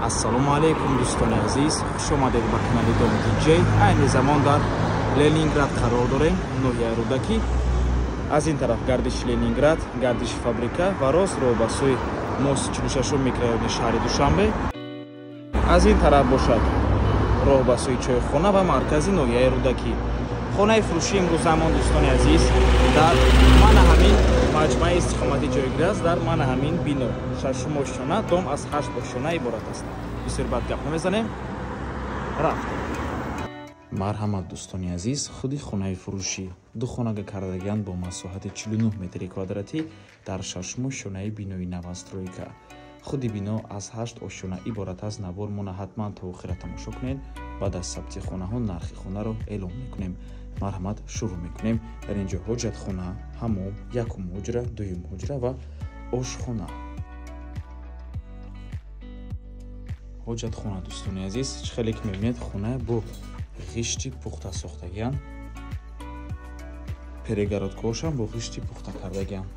Ассалому алайкум дӯстони азиз, хуш омадед ба канали Дом Тиҷей. Айни замон дар Ленинград қарор дорем, ноҳияи Рӯдакӣ. Аз ин тараф гардиши Ленинград, гардиши фабрика ва рост роҳ ба сӯи мост 46 микрорайони шаҳри Душанбе. Аз ин тараф бошад роҳ ба сӯи чойхона ва маркази ноҳияи Рӯдакӣ. Хонаи фурӯшии имрӯзамон дӯстони азиз дар мана ҳамин маҷмӯаи истиқоматӣ ҷойгир аст, дар мана ҳамин бино. Шашум ошёна, дом аз 8 ошёна иборат аст. Бисёр бад гап намезанем, рафтем. Марҳамат дӯстони азиз, худи хонаи фурӯшӣ ду хонага кардагианд бо масоҳати 49 метри квадратӣ дар шашум ошёнаи бинои новостройка. Худи бино аз 8 ошёна иборат аст. Навор мона ҳатман то охира тамошо кунед. Баъд аз сабти хонаҳо нархи хонаро эълон мекунем. Марҳамат, шурӯъ мекунем. Дар ин ҷо ҳоҷатхона, ҳамом, якум ҳуҷра, дуюм ҳуҷра ва ошхона. Ҳоҷатхона дӯстони азиз, чӣ хеле ки мебинед, хона бо ғишти пухта сохтагианд. Перегородкаҳошам бо ғишти пухта кардагианд.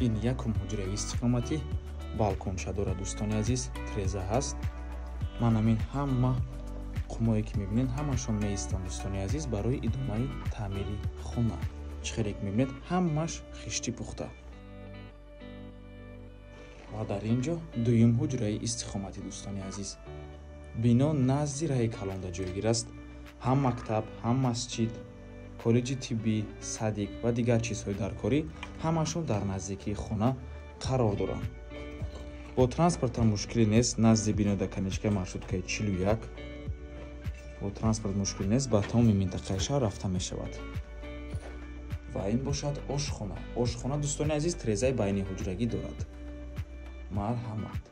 Ин якум ҳуҷраи истиқоматӣ, балконча дорад дӯстони азиз, треза ҳаст. Ман ҳамин ҳама қумое ки мебинед, ҳамашон меистанд дӯстони азиз барои идомаи таъмири хона. Чӣ хеле ки мебинед, ҳамаш хишти пухта. Ва дар ин ҷо дуюм ҳуҷраи истиқоматӣ дӯстони азиз. Бино назди раҳи калонда ҷойгир аст. Ҳам мактаб, ҳам масҷид, коллеҷи тиббӣ, садик ва дигар чизҳои даркорӣ ҳамашон дар наздикии хона қарор доранд. Бо транспортам мушкиле нест. Назди бино дар конечкаи маршруткаи 41 бо транспорт мушкил нест, ба тамоми минтақаи шаҳр рафта мешавад. Ва ин бошад ошхона. Ошхона дӯстони азиз трезаи байни ҳуҷрагӣ дорад. Марҳамат.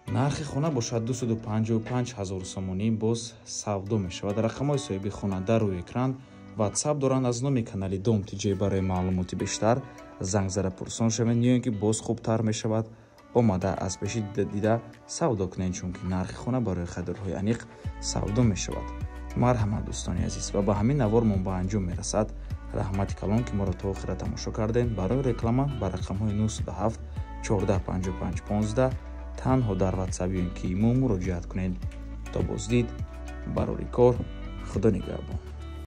Нархи хона бошад 255 000 сомонӣ боз савдо мешавад. Рақамҳои соҳиби хона дар рӯи экран, WhatsApp доранд. Аз номи канали Дом Тиҷей барои маълумоти бештар занг зада пурсон шавед, ё ин ки боз хубтар мешавад омада аз пеши дида савдо кунед, чунки нархи хона барои харидорҳои аниқ савдо мешавад. Марҳамат дӯстони азиз, ва ба ҳамин навормон ба анҷом мерасад. Раҳмати калон ки моро то охира тамошо кардем. Барои реклама ба рақамҳои 907 14 55 15 танҳо дар WhatsApp ё ин ки имо муроҷиат кунед. То боздид, барори кор, Худо нигаҳбон.